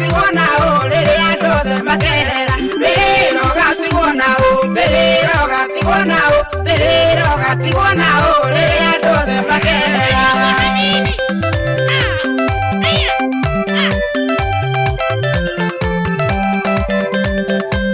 ũgatigwo nao rĩrĩa andũ othe makehera. Mbĩrĩra ũgatigwo nao, mbĩrĩra ũgatigwo nao, mbĩrĩra ũgatigwo nao rĩrĩa andũ othe makehera.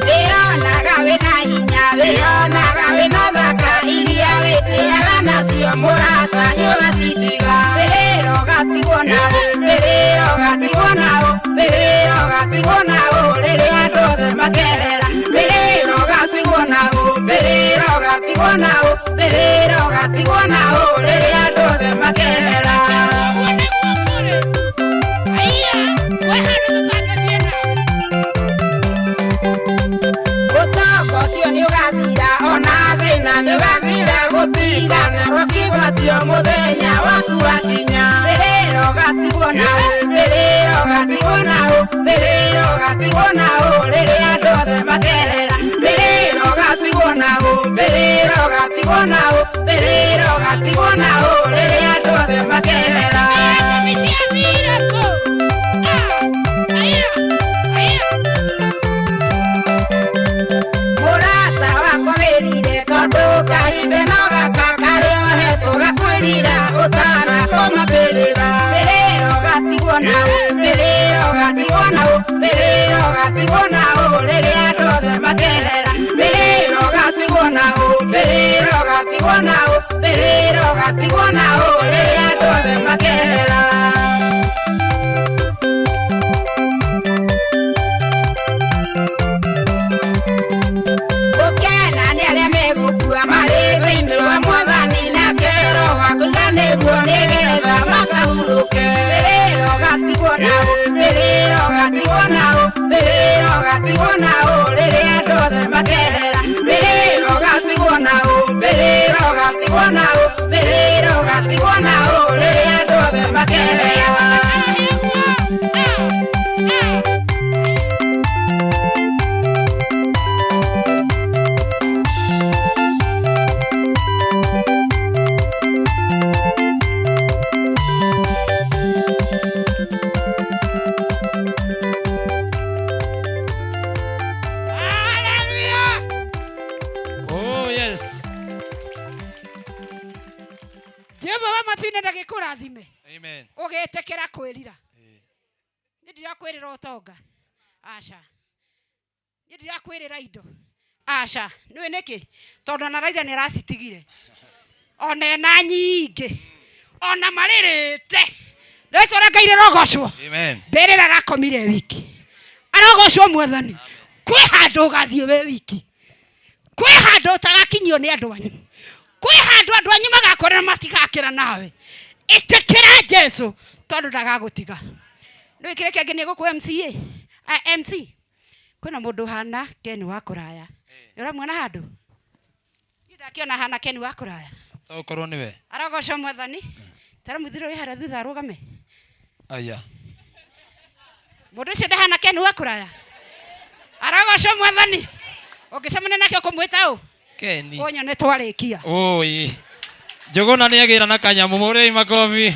Wĩyonaga wĩna hinya, wĩyonaga wĩna thaka, iria wĩtĩaga nacio mũrata nĩũgacitiga. Mbĩrĩra ũgatigwo nao, mbĩrĩra ũgatigwo nao, mbĩrĩra ũgatigwo nao rĩrĩa andũ othe makehera. Mbĩrĩra ũgatigwo nao, mbĩrĩra ũgatigwo nao, mbĩrĩra ũgatigwo nao rĩrĩa andũ othe makehera. Ũtonga ũcio nĩũgathira, ona thĩna nĩũgathira, gũtigana rũkĩgwatio mũthenya waku wakinya. Mbĩrĩra ũgatigwo nao, mbĩrĩra ũgatigwo nao, mbĩrĩra ũgatigwo nao rĩrĩa andũ othe makehera. Mbĩrĩra ũgatigwo nao, mbĩrĩra ũgatigwo nao, mbĩrĩra ũgatigwo nao rĩrĩa andũ othe makehera. Mũrata wakwa wĩrire tondũ kahinda no gaka karĩa ũhetwo gakwĩrira ũtanakoma mbĩrĩra. Mbĩrĩra ũgatigwo nao, mbĩrĩra ũgatigwo nao, mbĩrĩra ũgatigwo nao rĩrĩa andũ othe makehera. Mbĩrĩra ũgatigwo nao, mbĩrĩra ũgatigwo nao, mbĩrĩra ũgatigwo nao rĩrĩa andũ othe makehera. Gũkena nĩ arĩa megũkua marĩ thĩinĩ wa Mwathani, nake Roho akũiga nĩguo nĩgetha makahurũke. Mbĩrĩra ũgatigwo nao, mbĩrĩra ũgatigwo nao, mbĩrĩra ũgatigwo nao rĩrĩa andũ othe makehera. Mbĩrĩra ũgatigwo nao, mbĩrĩra ũgatigwo nao, mbĩrĩra ũgatigwo nao rĩrĩa andũ othe makehera. Hallelujah! Oh yes. Jehova wa matu-inĩ ndagĩkũrathime. Amen. Ũgĩtĩkĩra kwĩrira. Niĩ ndirakwĩrĩra ũtonga. Aca. Niĩ ndirakwĩrĩra indo. Aca. Nĩũĩ nĩkĩ? Tondũ ona Raila nĩ aracitigire. Ona ena nyingĩ. Ona marĩrĩte. Rĩtwa rĩa Ngai rĩrogocwo. Amen. Mbĩrĩra arakomire wiki. Arogocwo Mwathani. Kwĩ handũ ũgathiĩ wĩ wiki. Kwĩ handũ ũtagakinyio nĩ andũ anyu. Kwĩ handũ andũ anyu magakorera matigakĩra nawe. Ĩtĩkĩra Jesu tondũ ndagagũtiga. Nĩũĩ kĩrĩa kĩangĩ nĩ gũkũ MCA? Ah, MC. Kwĩna mũndũ ũhana Ken wa kũraya. Nĩ ũramuona handũ? Niĩ ndakĩona hana Ken wa kũraya. To ũkorwo nĩwe. Arogocwo Mwathani. Tara mũthiro wĩ harĩa thutha arũgame. Aya. Mũndũ ũcio ndahana Ken wa kũraya. Arogocwo Mwathani. Ũngĩcemania nake ũkũmwĩta ũ? Keni. Ũnyone twarĩkia. Oi. Njũgũna nĩ agĩra na kanyamũ mũrĩi makobi.